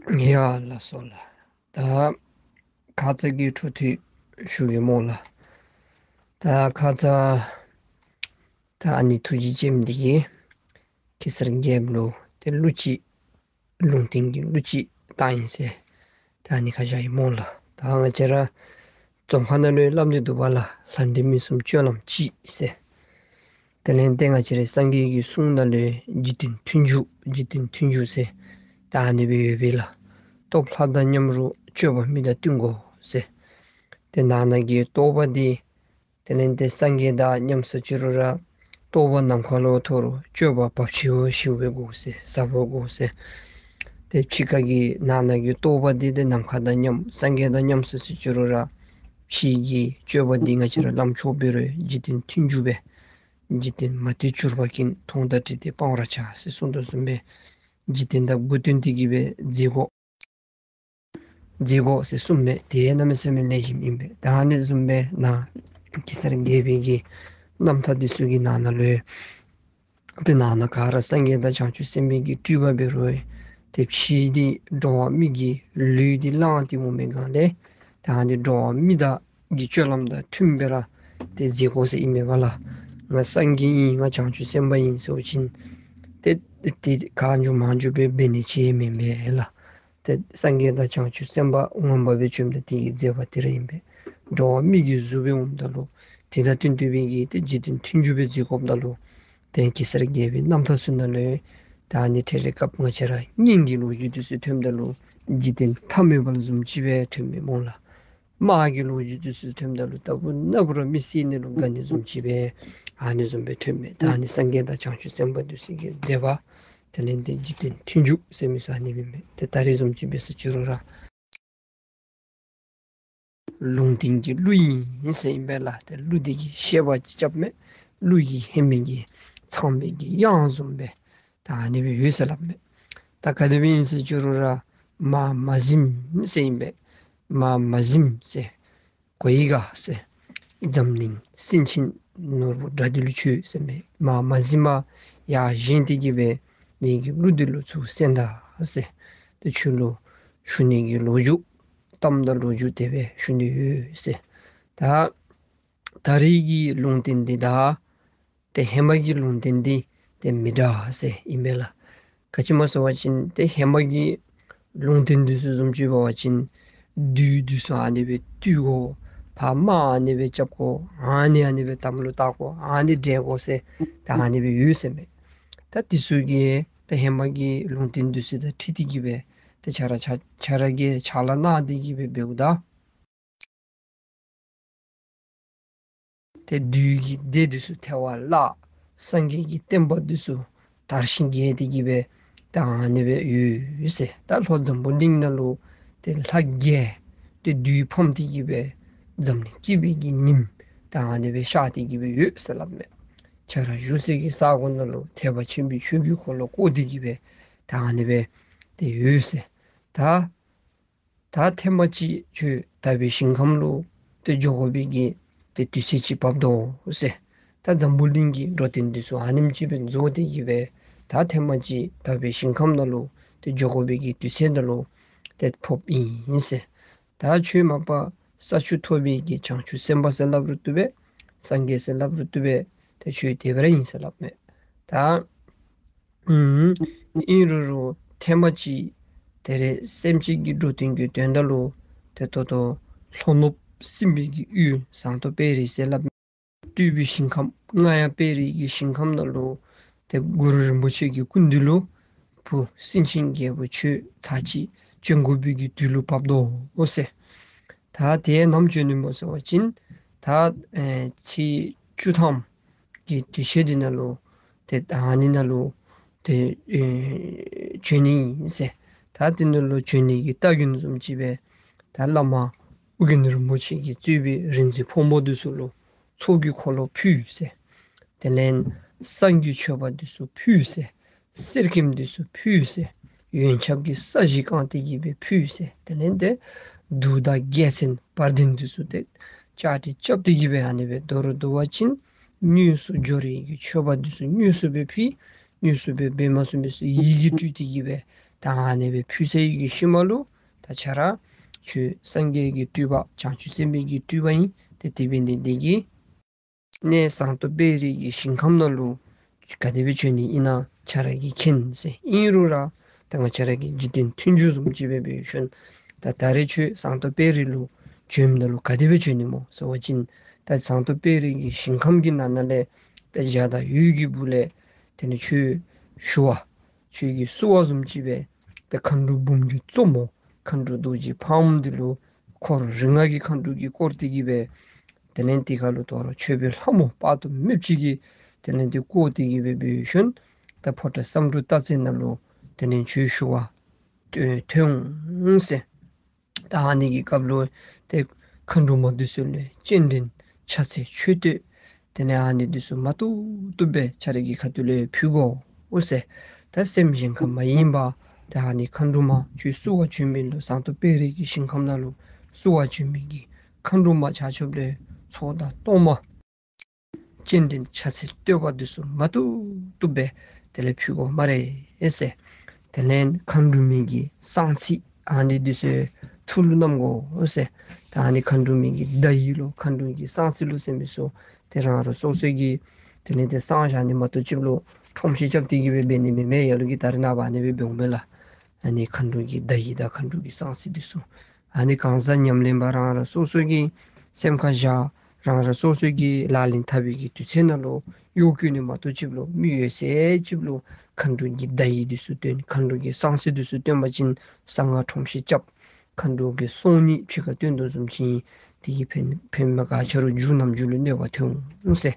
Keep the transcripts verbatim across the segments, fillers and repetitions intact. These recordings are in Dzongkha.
ཡ་ལགས་སོ་ལགས། ད་ཁ་ཙ་གི་འཕྲོ་མཐུད་ཞུ་གེ་སྨོ་ལགས། ད་ཁ་ཙ་ད་ཨ་ནི་ཐུགས་རྗེ་ཅན་འདི་གིས་གེ་སར་རྒྱལཔོ་ལུ་ཏེ་གླུ་ཅིག་ལུང་བསྟན་གྱི་གླུ་ཅིག་བཏང་ཡི་ཟེར་ད་ཨ་ནི་ཁ་བཞག་ཡི་སྨོ་ལགས། ད་ང་བཅས་ར་རྫོང་ཁ་ནང་ལུ་སླབ་ནི་འདུག་པ་ལགས། ལྷ་འདྲེ་མི་གསུམ་སྤྱོད་ལམ་གཅིག་ཟེར། དེ་ལས་ཏེ་ང་བཅས་རའི་སངས་རྒྱས་ཀྱི་གསུང་ནང་ལུ་འཇིག་རྟེན་མཐུན་འཇུག་འཇིག་རྟེན་མཐུན་འཇུག་ཟེར་ད་ཨ་ནི་སྦེ་ཡོད་པས་ལགས། སྟོབས་ལྷ་དང་མཉམ་རུང་སྤྱོད་པ་མི་དང་བསྟུན་དགོ་ཟེར། ཏེ་ནང་ན་གི་རྟོགས་པ་འདི་དེ་ལས་ཏེ་སངས་རྒྱས་དང་མཉམ་ས་ཅི་རུང་ར་རྟོགས་པ་ནམ་མཁའ་ལུ་མཐོ་རུང་སྤྱོད་པ་བབ་ཆེ་བ་ཞི་བ་དགོ་ཟེར། ཟབ་པ་དགོ་ཟེར། ཏེ་ཕྱི་ཁ་གི་ནང་ན་གི་རྟོགས་པ་འདི་ཏེ་ནམ་མཁའ་དང་མཉམ་སངས་རྒྱས་དང་མཉམ་ས་ཅི་རུང་ར་ཕྱི་གི་སྤྱོད་པ་འདི་ང་བཅས་ར་ལམ་མཆོག་འབད་རུང་འཇིག་རྟེན་མཐུན་འཇུག་སྦེ་འཇིག་རྟེན་མ་མཐུན་གྱུར་པ་ཀུན་མཐོང་དང་འདྲིས་ཏེ་སྤང་བར་བྱ་ཟེར་གསུངས་དོ་བཟུམ་སྦེ་འཇིག་རྟེན་དང་མགུ་བསྟུན་ཏེ་གི་སྦེ་མཛད་དགོ། མཛད་དགོ་ཟེར་གསུངམ་མས། དེ་གནམ་མེད་ས་མེད་ལེགས་ཤོམ་ཨིན་པས། ད་ཨ་ནི་བཟུམ་སྦེ་ནཱ་གེ་སར་རྒྱལ་པོའི་གི་རྣམ་ཐར་འདི་ཚུ་གི་ནང་ན་ལུ་ཏེ་ནང་ན་ག་ར་སངས་རྒྱས་དང་བྱང་ཆུབ་སེམས་དཔའི་གི་སྤྲུལ་པ་འབད་རུང་ཏེ་ཕྱི་འདི་འགྲོ་བ་མི་གི་ལུས་འདི་བླངས་ཏེ་འོང་པའི་སྒང་ལས་ད་ཨ་ནི་འགྲོ་བ་མི་དང་གི་སྤྱོད་ལམ་དང་མཐུནམ་སྦེ་ར་ཏེ་མཛད་དགོ་ཟེར་ཨིན་མས་པ་ལགས། ང་སངས་རྒྱས་ཨིན་ང་བྱང་ཆུབ་སེམས་དཔའ་ཨིན་ཟེར་བ་ཅིན་ཏེ་ཏེ་གང་བྱུང་མང་བྱུང་སྦེ་འབད་ནི་ཅིག་མེན་པས་ལགས། ཏེ་སངས་རྒྱས་དང་བྱང་ཆུབ་སེམས་དཔའ་ངོ་མ་སྦེ་བྱོནམ་ད་དེ་གི་མཛད་པ་དེ་ར་ཨིན་པས། འགྲོ་བ་མི་གི་གཟུགས་སྦེ་འོངམ་ད་ལུ་དེ་དང་བསྟུན་ཏེ་སྦེ་གི་ཏེ་འཇིག་རྟེན་མཐུན་འཇུག་སྦེ་མཛད་དགོཔ་ད་ལུ་ཏེ་གེ་སར་རྒྱལ་པོའི་རྣམ་ཐར་ཚུ་ནང་ལུ་ད་ཨ་ནི་ཐད་རི་སྐབས་ང་བཅས་ར་གཉེན་གྱི་ལོ་རྒྱུས་འདི་ཚུ་ཐོནམ་ད་ལུ་འཇིག་རྟེན་ཐ་མལ་པ་བཟུམ་ཅིག་སྦེ་ཐོནམ་མས་སྨོ་ལགས། དམག་གི་ལོ་རྒྱུས་འདི་ཚུ་ཐོནམ་ད་ལུ་ལྟ་བུ་ན་བུ་ར་མི་བསད་ནི་ལུ་དགའ་ནི་བཟུམ་ཅིག་སྦེ་ཨ་ནི་བཟུམ་སྦེ་ཐོནམ་མས། ད་ཨ་ནི་སངས་རྒྱས་དང་བྱང་ཆུབ་སེམས་དཔའ་འདི་ཚུ་གི་མཛད་པ་དེ་ལས་ཏེ་འཇིག་རྟེན་མཐུན་འཇུག་ཟེར་མི་ཚུ་ཨ་ནི་ཨིན་མས། ཏེ་ད་རེས་བཟུམ་ཅིག་འབད་ས་ཅི་རུང་ར་ལུང་བསྟན་གྱི་གླུ་ཨིན་ཟེར་ཨིན་པས་ལགས། ཏེ་གླུ་འདི་གིས་བཤད་པ་རྐྱབ་མས། གླུ་གིས་ཧེ་མ་གི་ཚངས་པའི་གི་དབྱངས་བཟུམ་སྦེ་ད་ཨ་ནི་སྦེ་ཡོད་ཟེར་སླབ་མས། ད་ག་དེ་སྦེ་ཨིན་ཟེར་ཅི་རུང་ར་མ་མ་གཟིམ་ཟེར་ཨིན་པས། མ་མ་གཟིམ་ཟེར་གོ་ཡི་ག་ཟེར། འཛམ་གླིང་སེང་ཆེན་ནོར་བུ་དགྲ་འདུལ་ཁྱོད་ཟེར་མས། མ་མ་གཟིམ་མ་ཡར་བཞེངས་ཏེ་གི་སྦེ་ངེ་གི་གླུ་འདི་ལུ་ཚུར་གསན་ད་ཟེར། ཏེ་ཁྱོད་ལུ་ཞུ་ནི་གི་ལོ་རྒྱུས་གཏམ་དང་ལོ་རྒྱུས་དེ་སྦེ་ཞུ་ནི་ཡོད་ཟེར། ད་ད་རེས་ཀྱི་ལུང་བསྟན་འདི་དང་ཏེ་ཧེ་མ་གི་ལུང་བསྟན་འདི་ཏེ་མི་འདྲ་ཟེར་ཨིན་པས་ལགས། ག་ཅི་སྨོ་ཟེར་བ་ཅིན་ཏེ་ཧེ་མ་གི་ལུང་བསྟན་འདི་ཚུ་བཟུམ་ཅིག་འབད་བ་ཅིན་བདུད་འདི་ཚུ་ཨ་ནི་སྦེ་བཏུལ་དགོ། ཕར་དམག་ཨ་ནི་སྦེ་རྐྱབ་དགོ། ཨ་ནི་ཨ་ནི་སྦེ་དམ་ལུ་བཏགས་དགོ། ཨ་ནི་འདྲེན་དགོ་ཟེར་ད་ཨ་ནི་སྦེ་ཡོད་ཟེར་མས། ད་འདི་ཚུ་གི་ད་ཧེ་མ་གི་ལུང་བསྟན་འདི་ཚུ་དང་འཁྲིལ་ཏེ་གི་སྦེ་ད་ཁྱེད་ར་ཁྱེད་ར་གིས་ཕྱག་ལཱ་གནང་སྟེ་གི་སྦེ་འབདཝ་ད་ཏེ་བདུད་ཀྱི་སྡེ་འདི་ཚུ་ཐལ་བར་བརླག། སངས་རྒྱས་ཀྱི་བསྟན་པ་འདི་ཚུ་དར་ཞིང་རྒྱས་ཏེ་གི་སྦེ་ད་ཨ་ནི་སྦེ་ཡོད་ཟེར། ད་ལྷོ་འཛམ་བུ་གླིང་ནང་ལུ་ཏེ་ལྷ་བརྒྱད་ཏེ་བདུད་ཕམ་སྟེ་གི་སྦེ་འཛམ་གླིང་སྐྱིད་པའི་གི་ཉིམ་ད་ཨ་ནི་སྦེ་ཤར་ཏེ་གི་སྦེ་ཡོད་ཟེར་སླབ་མས། ཁྱེད་ར་བཞུགས་སའི་གི་ས་གོ་ནང་ལུ་ཐེག་པ་ཆེན་པོའི་ཆོས་ཀྱི་འཁོར་ལོ་བསྐོར་ཏེ་གི་སྦེ་ད་ཨ་ནི་སྦེ་ཏེ་ཡོད་ཟེར། ད་ད་ཐེངས་མ་ཅིག་ཁྱོད་དག་པའི་ཞིང་ཁམས་ལུ་ཏེ་འགྱོ་དགོ་པའི་གི་ཏེ་དུས་ཚོད་ཅིག་བབ་དོ་ཟེར། ད་འཛམ་བུ་གླིང་གི་འགྲོ་དོན་འདི་ཚུ་ཨ་ནེམ་ཅིག་སྦེ་རྫོགས་ཏེ་གི་སྦེ་ད་ཐེངས་མ་ཅིག་དག་པའི་ཞིང་ཁམས་ནང་ལུ་ཏེ་འགྱོ་དགོ་པའི་གི་དུས་ཚོད་ནང་ལུ་ཏེ་ཕོགཔ་ཨིན་ཟེར། ད་ཁྱོད་མ་པ་ས་བཅུ་ཐོབ་པའི་གི་བྱང་ཆུབ་སེམས་དཔའ་ཟེར་སླབ་རུང་བཏུབ་པས། སངས་རྒྱས་ཟེར་སླབ་རུང་བཏུབ་པས། ཏེ་ཁྱོད་དེ་སྦེ་ར་ཨིན་ཟེར་སླབ་མས། ད་ཨུམ། ཨིན་རུང་རུང་ཐེངས་མ་ཅིག་ད་རེས་སེམས་ཅན་གྱི་འགྲོ་དོན་གྱི་དོན་དག་ལུ་ཏེ་ད་ལྟོ་ལྷོ་ནུབ་སྲིན་པོའི་གི་ཡུལ་ཟངས་མདོག་དཔལ་རི་ཟེར་སླབ་སྤྲུལ་པའི་ཞིང་ཁམས་རྔ་ཡབ་དཔལ་རིའི་གི་ཞིང་ཁམས་ནང་ལུ་ཏེ་གུ་རུ་རིན་པོ་ཆེ་གི་སྐུ་མདུན་ལུ་བུ་སེང་ཆེན་རྒྱལ་པོ་ཁྱོད་ད་ཅི་བྱོན་དགོ་པའི་གི་དུས་ལུ་བབ་དོ་ཟེར། ད་དེ་ནམ་བྱོན་ནི་སྨོ་ཟེར་བ་ཅིན་ད་ཨེ་ཚེས་བཅུ་ཐམ་གི་དུས་ཚོད་འདི་ནང་ལུ་ཏེ་ད་ཨ་ནི་ནང་ལུ་ཏེ་ཨེ་བྱོན་ནི་ཨིན་ཟེར། ད་དེ་ནང་ལུ་བྱོན་ནི་གི་རྟགས་མགོན་བཟུམ་ཅིག་སྦེ་ད་བླ་མ་ཨོ་རྒྱན་རིན་པོ་ཆེ་གིས་གཙོས་པའི་རིག་འཛིན་ཕོ་མོ་འདི་ཚུ་ལུ་ཚོགས་ཀྱི་འཁོར་ལོ་ཕུལ་ཟེར། དེ་ལས་བསངས་ཀྱི་མཆོད་པ་འདི་ཚུ་ཕུལ་ཟེར། གསེར་སྐྱེམས་འདི་ཚུ་ཕུལ་ཟེར། ཡོན་ཆབ་ཀྱི་ས་གཞི་བཀང་སྟེ་གི་སྦེ་ཕུལ་ཟེར། དེ་ལས་ཏེ་གདུགས་དང་རྒྱལ་མཚན་བ་དན་འདི་ཚུ་ཏེ་བཅའ་སྒྲིག་རྐྱབ་སྟེ་གི་སྦེ་ཨ་ནི་སྦེ་དོ་རུང་དོ་བ་ཅིན་དངོས་སུ་འབྱོར་བའི་གི་མཆོད་པ་འདི་ཚུ་དངོས་སུ་སྦེ་ཕུལ། དངོས་སུ་སྦེ་འབད་མ་ཚུགས་མི་ཚུ་ཡི་གེ་སྤྲོད་དེ་གི་སྦེ་ ད་ཨ་ནི་སྦེ་ཕུལ་ཚར་བའི་གི་ཤུལ་མ་ལུ་ད་ཁྱོད་ར་ཁྱོད་སངས་རྒྱས་ཀྱི་སྤྲུལ་པ་བྱང་ཆུབ་སེམས་དཔའི་གི་སྤྲུལ་པ་ཨིན། ཏེ་དེ་འབད་ནི་འདི་གིས་གནས་ཟངས་མདོག་དཔལ་རི་གི་ཞིང་ཁམས་ནང་ལུ་ག་དེ་སྦེ་བྱོན་ནི་ཨིན་ན་ཁྱོད་ར་གིས་མཁྱེན་ཟེར། ཨིན་རུང་ར་ད་ང་ཁྱོད་ར་གི་འཇིག་རྟེན་མཐུན་འཇུག་བཟུམ་ཅིག་སྦེ་འབད་ཞིནམ་ད་ད་རེས་ཁྱོད་ཟངས་མདོག་དཔལ་རི་ལུ་བྱོནམ་ད་ལུ་ག་དེ་སྦེ་བྱོན་ནི་སྨོ་ཟེར་བ་ཅིན་ད་ཟངས་མདོག་དཔལ་རི་གི་ཞིང་ཁམས་ཀྱི་ནང་ན་ལས་ད་འཇའ་དང་འོད་ཀྱི་སྦུག་ལས་དེ་ལས་ཁྱོད་ཞུ་བ་ཁྱོད་ཀྱིས་བསུ་བ་བཟུམ་ཅིག་སྦེ་ཏེ་མཁའ་འགྲོ་འབུམ་གྱི་གཙོ་མོ་མཁའ་འགྲོ་རྡོ་རྗེ་ཕག་མོ་འདི་ལུ་འཁོར་རིགས་ལྔ་གི་མཁའ་འགྲོ་གིས་བསྐོར་ཏེ་གི་སྦེ་དེ་ལས་འདི་ཁ་ལུ་དོ་རུང་མཆོད་པའི་ལྷ་མོ་དཔག་ཏུ་མེདཔ་ཅིག་གིས་དེ་ལས་འདི་བསྐོར་ཏེ་གི་སྦེ་འབད་ཞིནམ་ད་ཕོ་བྲང་བསམ་འགྲུབ་སྟག་རྩེ་ནང་ལུ་དེ་ལས་ཁྱོད་ཞུ་བར་ཐོན་འོང་ཟེར། ད་ཨ་ནི་གི་སྐབས་ལུ་ཏེ་མཁའ་འགྲོ་མ་འདི་ཚུ་ལུ་སྤྱན་འདྲེན་ཕྱག་འཚལ་མཆོད་བསྟོད་དེ་ལས་ཨ་ནི་འདི་ཚུ་མ་བཏུབ་བཏུབ་སྦེ་ཁྱོད་ར་གི་ཁ་ཐུག་ལས་ཕུལ་དགོ་འོང་ཟེར། ད་སེམས་གཞན་ཁར་མ་ཡེངས་པར་ད་ཨ་ནི་མཁའ་འགྲོ་མ་ཁྱོད་བསུ་བར་བྱོན་མི་ལུ་ཟངས་མདོག་དཔལ་རི་གི་ཞིང་ཁམས་ནང་ལུ་བསུ་བར་བྱོན་མི་གི་མཁའ་འགྲོ་མ་ཆ་ཁྱབ་ལུ་ཚོགས་བདག་གཏོར་མ་སྤྱན་འདྲེན་ཕྱག་འཚལ་བསྟོད་པ་འདི་ཚུ་མ་བཏུབ་བཏུབ་སྦེ་དེ་ལས་ཕུལ་དགོ་སྨ་རེ་ཟེར། དེ་ལས་མཁའ་འགྲོ་མའི་གི་གསང་ཚིག་ཨ་ནི་འདི་ཚུ་ཐུགས་ལུ་བསྣམ་དགོ་ཟེར། ད་ཨ་ནི་མཁའ་འགྲོ་མའི་གི་བརྡ་ཡིག་ལུ་མཁའ་འགྲོ་གི་གསང་ཚིག་ལུ་ཟེར་མི་ཚུ་ཏེ་རང་རང་སོ་སོའི་གི་དེ་ལས་ཏེ་གསང་བཞག་ནི་མ་གཏོགས་ཅིག་ལུ་ཁྲོམ་བཤད་རྐྱབ་སྟེ་གི་སྦེ་འབད་ནི་མེན་མས། ལ་ལུ་གིས་ད་རེས་ནངས་པ་ཨ་ནི་སྦེ་འབདཝ་མས་ལགས། ཨ་ནི་མཁའ་འགྲོ་གི་བརྡ་ཡིག་དང་མཁའ་འགྲོ་གི་གསང་ཚིག་འདི་ཚུ་ཨ་ནི་གང་ཟག་ཉམས་ལེན་པ་རང་རང་སོ་སོའི་གི་སེམས་ཁར་བཞག་རང་རང་སོ་སོའི་གི་ལག་ལེན་འཐབ་པའི་གི་དུས་ཚོད་ནང་ལུ་གཡོག་བཀོལ་ནི་མ་གཏོགས་ཅིག་ལུ་མི་ཡོད་ཚད་ཅིག་ལུ་མཁའ་འགྲོ་གི་བརྡ་ཡིག་འདི་ཚུ་སྟོན། མཁའ་འགྲོ་གི་གསང་ཚིག་འདི་ཚུ་སྟོན་པ་ཅིན་གསང་སྔགས་ཁྲོམ་བཤད་རྐྱབ། མཁའ་འགྲོ་གི་གསུང་ནི་ཕྱི་ཁར་སྟོན་དོ་བཟུམ་ཅིག་དེ་གིས་ཕན་ཕན་མ་ག་ཆ་རུང་མཇུག་ནམ་མཇུག་ལུ་གནོད་པ་ཐོན་འོང་ཟེར།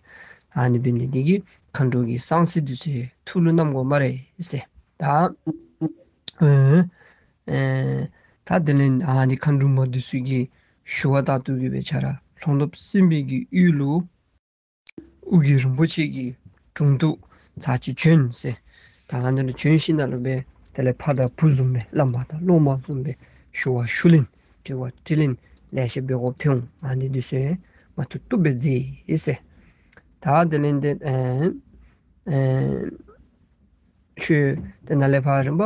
ཨ་ནི་འབད་ནི་འདི་གིས་མཁའ་འགྲོ་གི་གསང་ཚིག་འདི་ཚུ་ཐུགས་ལུ་བསྣམ་དགོ་སྨ་རེ་ཟེར། ད་ཨེ་ཨེ་ད་དེ་ལས་ཨ་ནི་མཁའ་འགྲོ་མ་འདི་ཚུ་གིས་ཞུ་བ་ལྟར་དུ་གི་སྦེ་ཁྱོད་ར་ལྷོ་ནུབ་སྲིན་པོའི་གི་ཡུལ་ལུ་ཨོ་རྒྱན་རིན་པོ་ཆེ་གི་དྲུང་དུ་ཚར་གཅིག་བྱོན་ཟེར། ད་ཨ་ནི་ལུ་བྱོན་ཞིནམ་ལས་སྦེ་དེ་ལས་ཕ་དང་བུ་བཟུམ་སྦེ་བླ་མ་དང་སློབ་མ་བཟུམ་སྦེ་ཞུ་བ་ཞུ་ལེན་དྲི་བ་དྲི་ལེན་ལེ་ཤ་འབད་དགོཔ་ཐོན་འོང་། ཨ་ནི་འདི་ཚུ་མ་བཏུབ་བཏུབ་སྦེ་མཛད་ཟེར། ད་དེ་ལས་ཏེ་ཨེ་ཨེ་ཁྱོད་དེ་ནང་ལས་ཕར་རིམ་པ་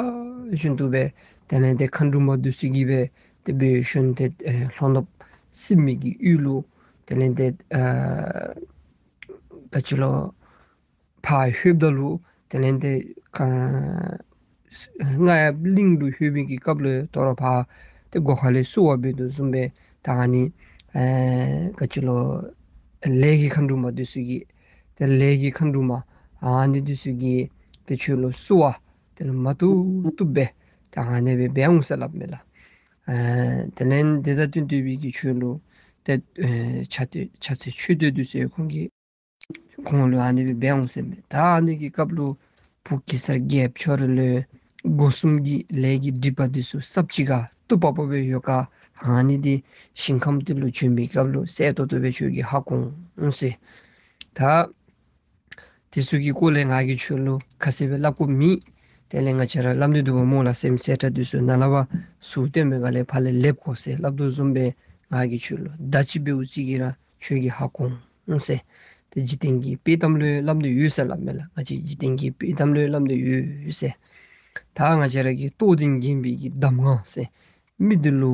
བཞིན་དུ་སྦེ་དེ་ལས་ཏེ་མཁའ་འགྲོ་མ་འདི་ཚུ་གིས་སྦེ་དེ་སྦེ་ཞིནམ་ཏེ་ཨེ་ལྷོ་ནུབ་སྲིན་མོའི་གི་ཡུལ་ལུ་དེ་ལས་ཏེ་ཨ་ག་ཅི་ལོ་ཕར་ལྷོདཔ་ད་ལུ་དེ་ལས་ཏེ་ཨ་རྔ་ཡབ་གླིང་ལུ་ལྷོད་པའི་གི་སྐབས་ལུ་དོ་རུང་ཕར་ཏེ་སྒོ་ཁ་ལས་བསུ་བ་འབད་དོ་བཟུམ་སྦེ་ད་ཨ་ནི་ཨེ་ག་ཅི་ལོ་ལས་ཀྱི་མཁའ་འགྲོ་མ་འདི་ཚུ་གིས་ཏེ་ལས་ཀྱི་མཁའ་འགྲོ་མ་ཨ་ནི་འདི་ཚུ་གིས་ཏེ་ཁྱོད་ལུ་བསུ་བ་དེ་ལས་མ་བཏུབ་བཏུབ་སྦེ་ད་ཨ་ནི་སྦེ་འབད་འོང་ཟེར་སླབ་མས་ལགས། ཨེ་དེ་ལས་དེ་དང་བསྟུན་ཏེ་སྦེ་གི་ཁྱོད་ལུ་ཏེ་ཨེ་ཕྱག་ཕྱག་འཚལ་མཆོད་བསྟོད་འདི་ཚུ་ཁོང་གིས་ཁོང་ལུ་ཨ་ནི་སྦེ་འབད་འོང་ཟེར་མས། ད་ཨ་ནི་གི་སྐབས་ལུ་བུ་གེ་སར་རྒྱལཔོ་ཁྱོད་ར་ལུ་སྒོ་གསུམ་གྱི་ལས་ཀྱི་སྒྲིབ་པ་འདི་ཚུ་སྲབ་ཅིག་ག་བཏུབ་པ་སྦེ་ཡོད་ག། ཨ་ནི་འདི་ཞིང་ཁམས་འདི་ལུ་བྱོན་པའི་སྐབས་ལུ་གསལ་ཏོག་ཏོ་སྦེ་ཁྱོད་ཀྱིས་ཧ་གོ་འོང་ཟེར། ད་དེ་ཚུ་གི་སྐོར་ལས་ང་གིས་ཁྱོད་ལུ་ཁ་གསལ་སྦེ་སླབ་དགོཔ་མེད། དེ་ལས་ང་བཅས་ར་སླབ་ནི་འདུག་པ་སྨོ་ལགས། སེམས་གསལ་དྲགས་འདི་ཚུ་ནཱ་ལས་ཕར་ཟུར་སྟོན་པའི་སྒང་ལས་ཕར་ལས་ལེབ་དགོ་ཟེར་སླབ་དོ་བཟུམ་སྦེ་ང་གིས་ཁྱོད་ལུ་ད་ཅི་འབདཝ་ཅིག་གིས་ར་ཁྱོད་ཀྱིས་ཧ་གོ་འོང་ཟེར། ཏེ་འཇིག་རྟེན་གྱི་དཔྱེ་གཏམ་ལུ་སླབ་སྟེ་ཡོད་ཟེར་སླབ་མས་ལགས། ང་བཅས་འཇིག་རྟེན་གྱི་དཔྱེ་གཏམ་ལུ་སླབ་སྟེ་ཡོད་ཟེར། ད་ང་བཅས་ར་གི་རྟོགས་ལྡན་རྒན་པའི་གི་གདམས་ངག་ཟེར། མི་འདི་ལུ་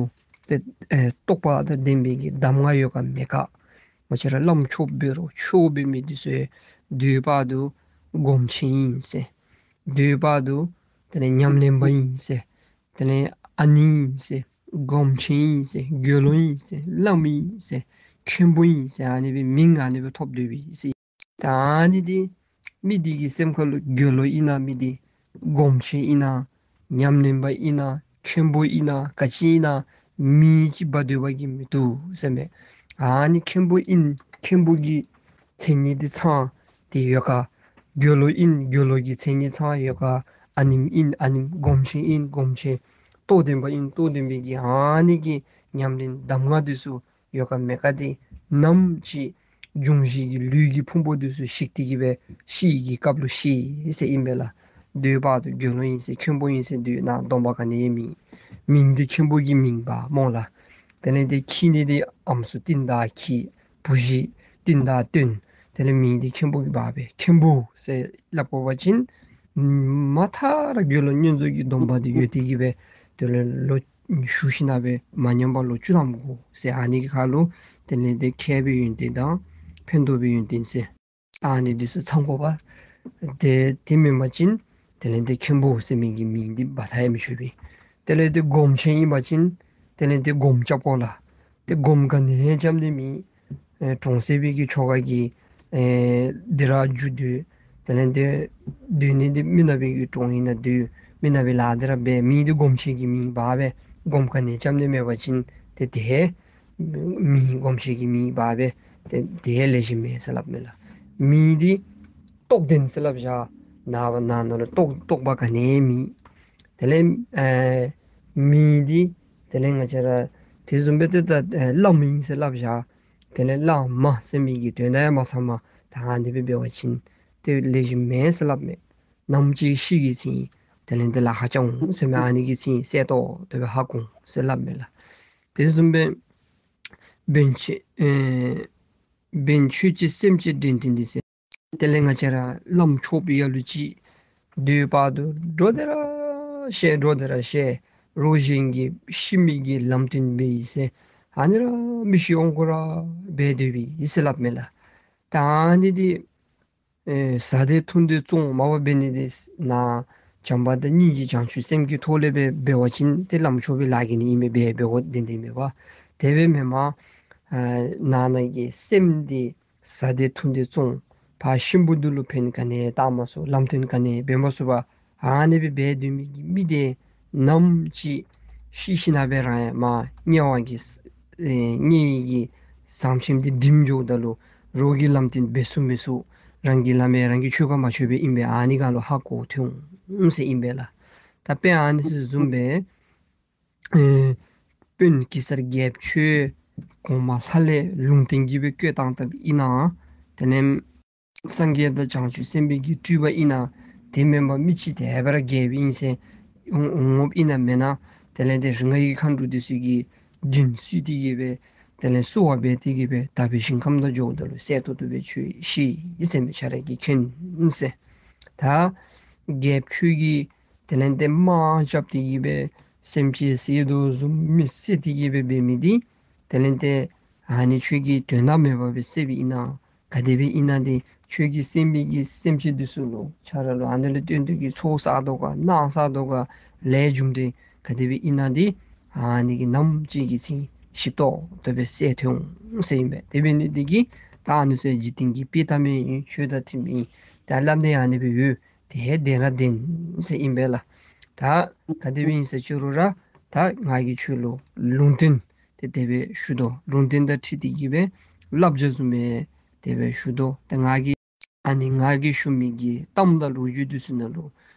ཏེ་ཨེ་རྟོགས་པ་དང་ལྡན་པའི་གི་གདམས་ངག་ཡོད་ག་མེད་ག། ང་བཅས་ར་བླམ་ཆོསཔ་འབད་རུང་ཆོསཔ་འབད་མི་འདི་ཚུ་དུས་བར་དུ་སྒོམ་ཆེན་ཨིན་ཟེར། དུས་བར་དུ་དེ་ལས་ཉམས་ལེན་པ་ཨིན་ཟེར། དེ་ལས་ཨ་ནེམ་ཨིན་ཟེར། སྒོམ་ཆེན་ཨིན་ཟེར། དགེ་སློང་ཨིན་ཟེར། བླམ་ཨིན་ཟེར། མཁན་པོ་ཨིན་ཟེར། ཨ་ནི་སྦེ་མིང་ཨ་ནི་སྦེ་ཐོབ་སྡོད་པས་ཟེར། ད་ཨ་ནི་འདི་མི་འདི་གི་སེམས་ཁ་ལུ་དགེ་སློང་ཨིན་ན་མི་འདི་སྒོམ་ཆེན་ཨིན་ན་ཉམས་ལེན་པ་ཨིན་ན་མཁན་པོ་ཨིན་ན་ག་ཅི་ཨིན་ན་མིང་ཅིག་འབག་སྡོད་པ་གིས་མི་བཏུབ་ཟེར་མས། ཨ་ནི་མཁན་པོ་ཨིན་མཁན་པོ་གི་མཚན་ཉིད་འདི་ཚང་སྟེ་ཡོད་ག། དགེ་སློང་ཨིན་དགེ་སློང་གི་མཚན་ཉིད་ཚང་ཡོད་ག། ཨ་ནེམ་ཨིན་ཨ་ནེམ། སྒོམ་ཆེན་ཨིན་སྒོམ་ཆེན། རྟོགས་ལྡན་པ་ཨིན་རྟོགས་ལྡན་པའི་གི་ཨ་ནི་གི་ཉམས་ལེན་གདམས་ངག་འདི་ཚུ་ཡོད་ག་མེད་ག་འདི་ནམ་ཅིག་འབྱུང་བཞི་གི་ལུས་ཀྱི་ཕུང་པོ་འདི་ཚུ་ཞིག་སྟེ་གི་སྦེ་ཤི་གི་སྐབས་ལུ་ཤེས་ཟེར་ཨིན་པས་ལགས། དུས་བར་དུ་དགེ་སློང་ཨིན་ཟེར་མཁན་པོ་ཨིན་ཟེར་དུས་ན་སྡོམ་པ་ག་ནི་ཡང་མེད། མིང་འདི་མཁན་པོ་གི་མིང་འབག་སྨོ་ལགས། དེ་ལས་ཏེ་ཁྱིད་ནི་འདི་ཨམ་སྲུ་རྟིང་བདའ་ཁྱིད། བུ་གཞི་རྟིང་བདའ་བཏོན། དེ་ལས་མིང་འདི་མཁན་པོ་གི་འབག་པས། མཁན་པོ་ཟེར་སླབ་དགོ་པ་ཅིན་ མ་མཐའ་ར་དགེ་སློང་བསྙེན་རྫོགས་ཀྱི་སྡོམ་པ་འདི་ཡོད་དེ་གིས་སྦེ་དེ་ལས་ལོ་ཞུ་ཞིན་ན་སྦེ་མ་ཉམས་པར་ལོ་བཅུ་ཐམ་འགོར་ཟེར། ཨ་ནི་གི་ཁར་ལུ་དེ་ལས་ཏེ་མཁས་པའི་ཡོན་ཏན་དང་ཕན་འདོགས་པའི་ཡོན་ཏན་ཟེར། ཨ་ནི་འདི་ཚུ་ཚང་དགོ་པས། ཏེ་དེ་མེན་པ་ཅིན་དེ་ལས་ཏེ་མཁན་པོ་ཟེར་མི་གི་མིང་འདི་འབག་ད་ཡང་མི་ཆོག་པས། དེ་ལས་ཏེ་སྒོམ་ཆེན་ཨིན་པ་ཅིན་དེ་ལས་ཏེ་སྒོམ་རྐྱབ་དགོ་ལགས། ཏེ་སྒོམ་ག་ནི་ཡང་རྐྱབ་ནི་མེད། ཨེ་གྲོང་གསེབ་པའི་གི་ཆོ་ག་གིས་ཨེ་འདི་ར་རྒྱུ་སྡོད། དེ་ལས་ཏེ་སྡོད་ནི་འདི་མི་ནག་པའི་གི་གྲོང་ཨིན་ན་སྡོད། མི་ནག་པའི་ལཱ་འདི་ར་འབད། མིང་འདི་སྒོམ་ཆེན་གྱི་མིང་འབག་སྦེ་སྒོམ་ག་ནི་ཡང་རྐྱབ་ནི་མེད་པ་ཅིན་ཏེ་དེ་མིང་སྒོམ་ཆེན་གྱི་མིང་འབག་སྦེ་ཏེ་དེ་ལེགས་ཤོམ་མེད་ཟེར་སླབ་མས་ལགས། མིང་འདི་རྟོགས་ལྡན་ཟེར་སླབ་བཞག། ནང་ན་ནང་ན་ལུ་རྟོགས་རྟོགས་པ་ག་ནི་ཡང་མེད། དེ་ལས་ཨེ་མིང་འདི་དེ་ལས་ང་བཅས་ར་དེ་བཟུམ་སྦེ་ཏེ་ད་ཨེ་བླམ་ཨིན་ཟེར་སླབ་བཞག། དེ་ལས་བླ་མ་ཟེར་མི་གི་དོན་དག་ཡང་མ་ཚང་པར་ད་ཨ་ནི་སྦེ་འབད་བ་ཅིན་ཏེ་ལེགས་ཤོམ་མེད་ཟེར་སླབ་མས། ནམ་ཅིག་ཤི་གི་ཚེ་དེ་ལས་ཏེ་ལཱ་ཁག་རྐྱབ་འོང་ཟེར་མི་ཨ་ནི་གི་ཚེ་གསལ་ཏོག་ཏོ་སྦེ་ཧ་གོ་འོང་ཟེར་སླབ་མས་ལགས། དེ་བཟུམ་སྦེ་བན་ཆོས་ཨེ་བན་ཆོས་ཀྱི་སེམས་ཅན་འདྲེན་ཏེ་འདི་ཟེར། དེ་ལས་ང་བཅས་ར་བླམ་ཆོསཔ་ཡ་ལུ་ཅིག་དུས་བར་དུ་འགྲོ་དེ་ར་བཤད་འགྲོ་དེ་ར་བཤད། རོགས་གཞན་གྱི་ཤི་མི་གི་ལམ་སྟོན་འབད་ཡི་ཟེར། ཨ་ནི་ར་མི་ཤི་འོང་དགོ་ར་འབད་སྡོད་པའི་ཨིན་ཟེར་སླབ་མས་ལགས། ད་ཨ་ནི་འདི་ཨེ་བཟའ་འདོད་འཐུང་འདོད་བཙོང་མ་པ་འབད་ནི་འདི་ནཱ་བྱམས་པ་དང་སྙིང་རྗེ་བྱང་ཆུབ་སེམས་ཀྱི་ཐོག་ལས་འབད་འབད་བ་ཅིན་ཏེ་བླམ་ཆོསཔ་ལཱ་གི་ནི་ཨིན་མས། འབད་འབད་དགོ་དེ་འདི་མེན་པ། དེ་སྦེ་མེན་པར་ཨ་ནང་ན་གི་སེམས་འདི་བཟའ་འདོད་འཐུང་འདོད་བཙོང་ཕར་གཤིན་པོ་འདི་ལུ་ཕན་ག་ནི་ཡང་བཏགས་མ་ཚུགས། ལམ་སྟོན་ག་ནི་ཡང་འབད་མ་ཚུགས་པར་ཨ་ནི་སྦེ་འབད་སྡོད་མི་གི་མི་འདི་ནམ་ཅིག་ཤི་ཞིན་ན་སྦེ་རང་ཡང་མར་དམྱལ་བ་གི་ཨེ་དམྱལ་བའི་གི་ཟངས་ཆེན་འདི་འགྲིམ་འགྱོཝ་ད་ལུ་རོགས་ཀྱི་ལམ་སྟོན་འབད་ཚུགས་མི་ཚུགས། རང་གི་ལམ་ཡང་རང་གིས་ཆོད་ག་མ་ཆོད་པའི་ཨིན་པས། ཨ་ནི་ག་ལུ་ཧ་གོ་ཐོན་འོང་ཟེར་ཨིན་པས་ལགས། ད་དཔེ་ཨ་ནི་ཚུ་བཟུམ་སྦེ་ཨེ་དཔོན་གེ་སར་རྒྱལཔོ་ཁྱོད་གོང་མ་ལྷ་ལས་ལུང་བསྟན་གྱིས་སྦེ་བསྐོས་བཏང་བཏངམ་ཨིན་ན། དེ་ལས་སངས་རྒྱས་དང་བྱང་ཆུབ་སེམས་དཔའི་གི་སྤྲུལ་པ་ཨིན་ན། དེ་མེན་པར་མི་ཅིག་དེ་སྦེ་ར་རྒྱལཔོ་ཨིན་ཟེར་འོང་འོང་འོངམ་ཨིན་ན་མེན་ན། དེ་ལས་ཏེ་རིགས་ལྔ་ཡི་མཁའ་འགྲོ་འདི་ཚུ་གིས་མདུན་བསུས་ཏེ་གིས་སྦེ་དེ་ལས་བསུ་བ་འབད་དེ་གིས་སྦེ་དག་པའི་ཞིང་ཁམས་ནང་འགྱོཝ་ད་ལུ་གསལ་ཏོག་ཏོ་སྦེ་ཁྱོད་ཤི་ཡི་ཟེར་མི་ཆ་ར་གིས་མཁྱེན་ཟེར། ད་རྒྱལཔོ་ཁྱོད་ཀྱིས་དེ་ལས་ཏེ་དམག་རྐྱབ་སྟེ་གིས་སྦེ་སེམས་ཅན་བསད་དོ་བཟུམ་མི་བསད་དེ་གིས་སྦེ་འབད་མི་འདི་དེ་ལས་ཏེ་ཨ་ནི་ཁྱོད་ཀྱིས་དོན་དག་མེད་པ་སྦེ་བསད་པའི་ཨིན་ན། ག་དེ་སྦེ་ཨིན་ན་འདི་ཁྱོད་ཀྱིས་བསད་མི་གི་སེམས་ཅན་འདི་ཚུ་ལུ་ཆ་ར་ལུ་ཨ་ནི་ལུ་བརྟེན་ཏེ་གིས་ཚོགས་བསགས་དོ་ག་ནག་བསགས་དོ་ག་ལས་རྒྱུ་འབྲས་ག་དེ་སྦེ་ཨིན་ན་འདི་ཨ་ནི་གིས་ནམ་ཅིག་གི་ཚེ་ཞིབ་ཏོག་ཏོ་སྦེ་གསལ་ཐོན་འོང་ཟེར་ཨིན་པས། དེ་འབད་ནི་འདི་གིས་ད་ཨ་ནི་ཚུ་འཇིག་རྟེན་གྱི་དཔེ་ལྟ་མི་ཨིན། ཆོས་དང་མཐུན་མི་ཨིན། ད་སླབ་ནི་ཨ་ནི་སྦེ་ཡོད། དེ་བདེན་ར་བདེན་ཟེར་ཨིན་པས་ལགས། ད་ག་དེ་སྦེ་ཨིན་ཟེར་ཅི་རུང་ར་ད་ང་གིས་ཁྱོད་ལུ་ལུང་བསྟན་དེ་དེ་སྦེ་ཞུ་དོ། ལུང་བསྟན་དང་འཁྲིལ་ཏེ་གིས་སྦེ་བསླབ་བྱ་བཟུམ་སྦེ་དེ་སྦེ་ཞུ་དོ། ད་ང་གིས་ཨ་ནི་ང་གིས་ཞུ་མི་གི་གཏམ་དང་ལོ་རྒྱུས་འདི་ཚུ་ནང་ལུ་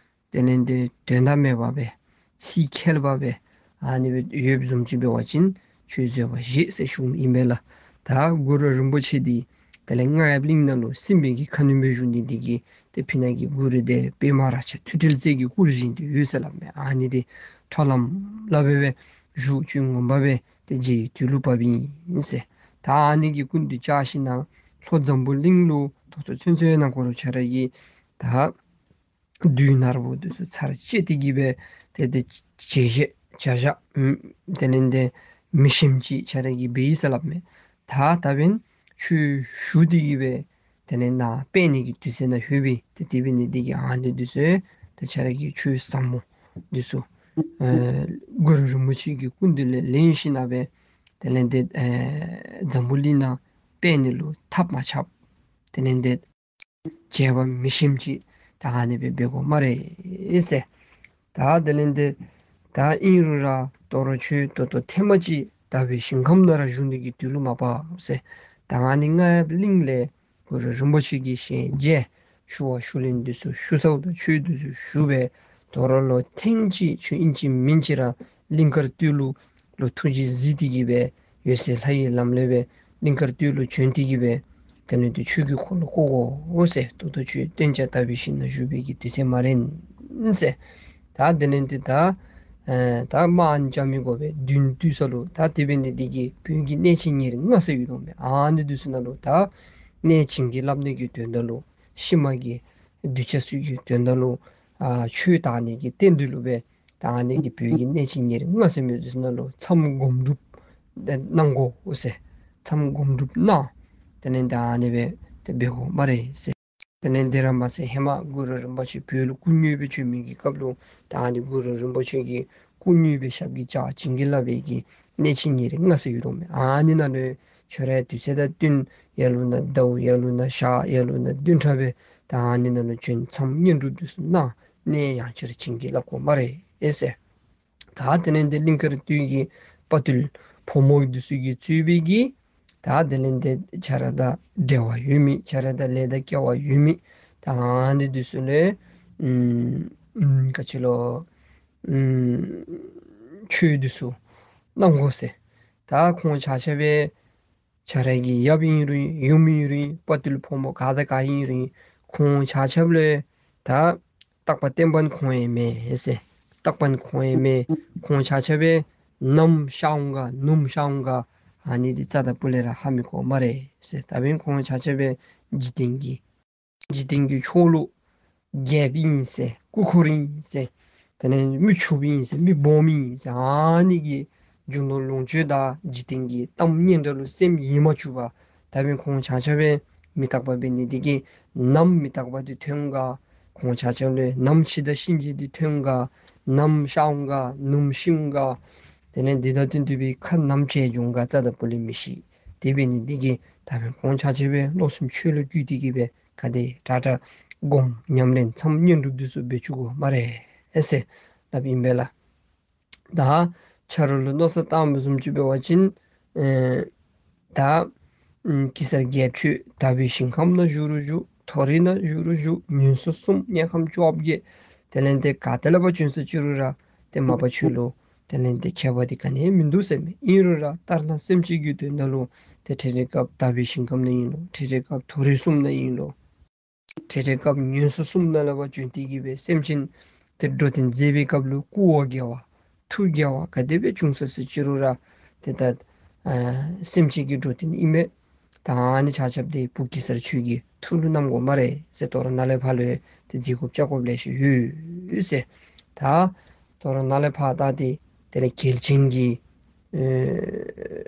དེ་ལས་ཏེ་དོན་དག་མེད་པ་སྦེ་ཚིག་འཁྱལ་བ་སྦེ་ཨ་ནི་སྦེ་ཡོདཔ་བཟུམ་ཅིག་འབད་བ་ཅིན་ཁྱོད་བཟོད་པ་བཞེས་ཟེར་ཞུཝ་ཨིན་པས་ལགས། ད་གུ་རུ་རིན་པོ་ཆེ་འདི་དེ་ལས་རྔ་ཡབ་གླིང་ནང་ལུ་སྲིན་པོའི་གི་ཁ་གནོན་སྦེ་བཞུགས་ནི་འདི་གིས་ཏེ་ཕི་ནང་གི་གུ་རུ་འདི་པདྨ་རཱ་ཆ་ཐོད་ཕྲེང་རྩལ་གྱི་སྐུར་བཞེངས་ཏེ་ཡོད་ཟེར་སླབ་མས། ཨ་ནི་འདི་ཁྲ་ལམ་ལམ་སྦེ་སྦེ་བཞུགས་བཅུག་ངོ་མ་སྦེ་ཏེ་མཇལ་བའི་དུས་ལུ་བབ་ཨིན་ཟེར། ད་ཨ་ནི་གི་སྐུ་མདུན་བཅར་ཞིན་ན་ལྷོ་འཛམ་བུ་གླིང་ལུ་ད་ལྟོ་ཚུན་ཚོད་ནང་འཁོད་ལུ་ཆ་ར་གིས་ད་བདུད་ནག་པོ་འདི་ཚུ་ཚར་བཅད་དེ་གིས་སྦེ་ཏེ་ཏེ་བྱེད་བཞག་བྱ་བཞག་ཨམ་དེ་ལས་ཏེ་མི་ཞིམ་ཅིག་ཆ་ར་གིས་འབད་ཡི་ཟེར་སླབ་མས། ད་ད་འབདན་ཁྱོད་ཞུ་སྟེ་གིས་སྦེ་དེ་ལས་ནཱ་སྤེལ་ནི་གི་དུས་ཚོད་ནང་ལྷོད་པས། ཏེ་དེ་འབད་ནི་འདི་གིས་ཨ་ནི་འདི་ཚུ་ཏེ་ཆ་ར་གིས་ཁྱོད་ཟབ་མོ་འདི་ཚུ་ཨེ་གུ་རུ་རིན་པོ་ཆེ་གི་སྐུ་མདུན་ལས་ལེན་ཞིན་ན་སྦེ་དེ་ལས་ཏེ་ཨེ་འཛམ་བུ་གླིང་ནང་སྤེལ་ནི་ལུ་ཐབས་མ་ཆགཔ་དེ་ལས་ཏེ་བྱེད་པ་མི་ཞིམ་ཅིག་ད་ཨ་ནི་སྦེ་འབད་དགོ་སྨ་རེ་ཟེར། ད་དེ་ལས་ཏེ་ད་ཨིན་རུང་ར་དོ་རུང་ཁྱོད་ད་ལྟོ་ཐེངས་མ་ཅིག་དག་པའི་ཞིང་ཁམས་ནང་ར་བཞུགས་ནི་གི་དུས་ལུ་མ་བབས་ཟེར། ད་ཨ་ནི་རྔ་ཡབ་གླིང་ལས་གུ་རུ་རིན་པོ་ཆེ་གི་ཞལ་མཇལ་ཞུ་བ་ཞུ་ལེན་འདི་ཚུ་ཞུ་ཚརཝ་ད་ཆོས་འདི་ཚུ་ཞུ་སྦེ་དོ་རུང་ལོག་ཐེངས་ཅིག་ཁྱོད་ཨིན་ཅི་མིན་ཅི་ར་གླིང་དཀར་སྟོད་ལུ་ལོག་ཐུགས་རྗེས་གཟིགས་ཏེ་གིས་སྦེ་འོད་གསལ་ལྷ་ཡི་ལམ་ལས་སྦེ་གླིང་དཀར་སྟོད་ལུ་བྱོན་ཏེ་གིས་སྦེ་དེ་ལས་ཏེ་ཆོས་ཀྱི་འཁོར་ལོ་བསྐོར་དགོ་ཟེར། ད་ལྟོ་ཁྱོད་གཏན་འཇགས་དག་པའི་ཞིང་ནང་བཞུགས་པའི་གི་དུས་ཚོད་མ་རན་ཟེར། ད་དེ་ལས་ཏེ་ད་ཨེ་ད་དམག་ཨ་ནི་རྐྱབ་མི་དགོ་པས། བདུན་དུས་ས་ལུ་ད་དེ་འབད་ནི་འདི་གིས་བོད་ཀྱི་གནས་ཆེན་ཉེར་ལྔ་ཟེར་ཡོད་དོ་མས། ཨ་ནི་འདི་ཚུ་ནང་ལུ་ད་གནས་བྱིན་གྱིས་བརླབ་ནི་གི་དོན་དག་ལུ་ཤུལ་མ་གི་གདུལ་བྱ་ཚུ་གི་དོན་དག་ལུ་ ཨ་ཆོས་དར་ནི་གི་རྟེན་འབྲེལ་ལུ་སྦེ་ད་ཨ་ནི་གི་བོད་ཀྱི་གནས་ཆེན་ཉེར་ལྔ་ཟེར་མི་འདི་ཚུ་ནང་ལུ་མཚམས་སྒོམ་སྒྲུབ་གནང་དགོ་ཟེར། མཚམས་སྒོམ་སྒྲུབ་གནང་། དེ་ལས་ད་ཨ་ནི་སྦེ་ཏེ་འབད་དགོ་སྨ་རེ་ཟེར། དེ་ལས་དེ་ར་མ་ཚད་ཧེ་མ་གུ་རུ་རིན་པོ་ཆེ་བོད་ལུ་སྐུ་དངོས་སྦེ་བྱོན་མི་གི་སྐབས་ལུ་ད་ཨ་ནི་གུ་རུ་རིན་པོ་ཆེ་གིས་སྐུ་དངོས་སྦེ་ཞབས་ཀྱིས་བཅགས་བྱིན་གྱིས་བརླབས་པའི་གི་གནས་ཆེན་ཉེར་ལྔ་ཟེར་ཡོད་དོ་མས། ཨ་ནི་ནང་ལུ་ཁྱོད་རའི་དུས་ཚོད་དང་བསྟུན་ཡར་ལུ་ནཱ་ཟླཝ་ཡར་ལུ་ནཱ་ཞག་ཡར་ལུ་ནཱ་བདུན་ཕྲག་སྦེ་ད་ཨ་ནི་ནང་ལུ་བྱོན་མཚམས་བསྙེན་སྒྲུབ་འདི་ཚུ་གནང་ནི་ཡང་ཁྱོད་ར་བྱིན་གྱིས་བརླབ་དགོ་སྨ་རེ་ཟེར། ད་དེ་ལས་ཏེ་གླིང་དཀར་སྟོད་ཀྱི་དཔའ་བརྟུལ་ཕོ་མོ་འདི་ཚུ་གིས་གཙོས་པའི་གི་ད་དེ་ལས་ཏེ་ཁྱོད་ར་དང་འབྲེལ་བ་ཡོད་མི་ཁྱོད་ར་དང་ལས་དང་སྐལ་བ་ཡོད་མི་ད་ཨ་ནི་འདི་ཚུ་ལས་ཨམ་ཨམ་ག་ཅི་ལོ་ཨམ་ཆོས་འདི་ཚུ་གནང་དགོ་ཟེར། ད་ཁོང་ཆ་ཁྱབ་སྦེ་ཁྱོད་ར་གི་ཡབ་ཨིན་རུང་ཡུམ་ཨིན་རུང་དཔའ་བརྟུལ་ཕོ་མོ་ག་དང་ག་ཨིན་རུང་ཁོང་ཆ་ཁྱབ་ལས་ད་རྟག་པ་བརྟན་པ་ཁོང་ཡང་མེད་ཟེར། རྟག་པ་ཁོང་ཡང་མེད། ཁོང་ཆ་ཁྱབ་སྦེ་ནམ་ཤར་འོང་ག་ནུབ་ཤར་འོང་ག་ཨ་ནི་འདི་རྩ་དང་སྤུ་ལས་ར་ཧ་མི་གོ་སྨ་རེ་ཟེར། ད་འབདན་ཁོང་ཆ་ཁྱབ་སྦེ་འཇིག་རྟེན་གྱི་འཇིག་རྟེན་གྱི་ཕྱོགས་ལུ་རྒྱལཔོ་ཨིན་ཟེར་སྐུ་འཁོར་ཨིན་ཟེར་དེ་ལས་མི་ཕྱུགཔོ་ཨིན་ཟེར་མི་སྦོམ་ཨིན་ཟེར་ཨ་ནི་གི་རྒྱུ་ནོར་ལོངས་སྤྱོད་དང་འཇིག་རྟེན་གྱི་གཏམ་སྙན་གྲགས་ལུ་སེམས་ཡེངས་མ་བཅུག་པར་ད་འབདན་ཁོང་ཆ་ཁྱབ་སྦེ་མི་རྟག་པ་འབད་ནི་འདི་གིས་ནམ་མི་རྟག་པ་འདི་ཐོན་འོང་ག་ཁོང་ཆ་ཁྱབ་ལས་ནམ་འཆི་བདག་གཤིན་རྗེ་འདི་ཐོན་འོང་ག་ནམ་ཤར་འོང་ག་ནུབ་ཤར་འོང་ག་དེ་ལས་འདི་དང་བསྟུན་ཏེ་སྦེ་ཁ་ནམ་བྱེལ་འགྱོ་འོང་ག་རྩ་དང་སྤུ་ལས་མི་ཤེས། དེ་འབད་ནི་འདི་གིས་ད་འབདན་ཁོང་ཆ་ཁྱབ་སྦེ་བློ་སེམས་ཆོས་ལུ་བསྒྱུར་ཏེ་གི་སྦེ་ག་དེ་དྲག་དྲག་སྒོམ་ཉམས་ལེན་མཚམས་བསྙེན་སྒྲུབ་འདི་ཚུ་འབད་བཅུག་དགོ་སྨ་རེ་ཟེར་སླབ་ཨིན་པས་ལགས། ད་ཆ་རོགས་ལུ་མནོ་བསམ་བཏང་མི་བཟུམ་ཅིག་འབད་བ་ཅིན་ཨེ་ད་ཨམ་གེ་སར་རྒྱལཔོ་ཁྱོད་དག་པའི་ཞིང་ཁམས་ནང་བཞུགས་རུང་བཞུགས། མཐོ་རིས་ནང་བཞུགས་རུང་བཞུགས། ངན་སོང་གསུམ་དམྱལ་ཁམས་བཅོ་བརྒྱད་དེ་ལས་ཏེ་ག་ཏེ་ལས་ཕར་བྱོན་སོ་ཅི་རུང་ར་ཏེ་མ་པ་ཁྱོད་ལུ་དེ་ལས་ཏེ་ཁྱད་པར་འདི་ག་ནི་ཡང་མིན་འདུག་ཟེར་མས། ཨིན་རུང་ར་ལྟར་སྣང་སེམས་ཅན་གྱི་དོན་དག་ལུ་ཏེ་འཕྲལ་འཕྲལ་སྐབས་དག་པའི་ཞིང་ཁམས་ནང་ཨིན་ལོ། འཕྲལ་འཕྲལ་སྐབས་མཐོ་རིས་གསུམ་ནང་ཨིན་ལོ། འཕྲལ་འཕྲལ་སྐབས་ངན་སོང་གསུམ་ནང་ལས་ཕར་བྱོན་ཏེ་གི་སྦེ་སེམས་ཅན་ཏེ་འགྲོ་དོན་མཛད་པའི་སྐབས་ལུ་སྐུ་འོ་བརྒྱལ་བ་ཐུགས་འགྱོད་པ་ག་དེ་སྦེ་བྱུང་སོ་ཅི་རུང་ར་ཏེ་ད་ཨ་སེམས་ཅན་གྱི་འགྲོ་དོན་ཨིན་མས། ད་ཨ་ནི་ཆ་ཁྱབ་འདི་བུ་གེ་སར་ཁྱོད་ཀྱི་ཐུགས་ལུ་བསྣམ་དགོ་སྨ་རེ་ཟེར། དོ་རུང་ནཱ་ལས་ཕར་ལུ་ཏེ་བརྗེ་དགོཔ་བཅའ་དགོཔ་ལེ་ཤ་ཡོད་ཟེར། ད་དོ་རུང་ནཱ་ལས་ཕར་ད་ཏེ་དེ་ལས་གལ་ཆེན་གྱི་ཨེ་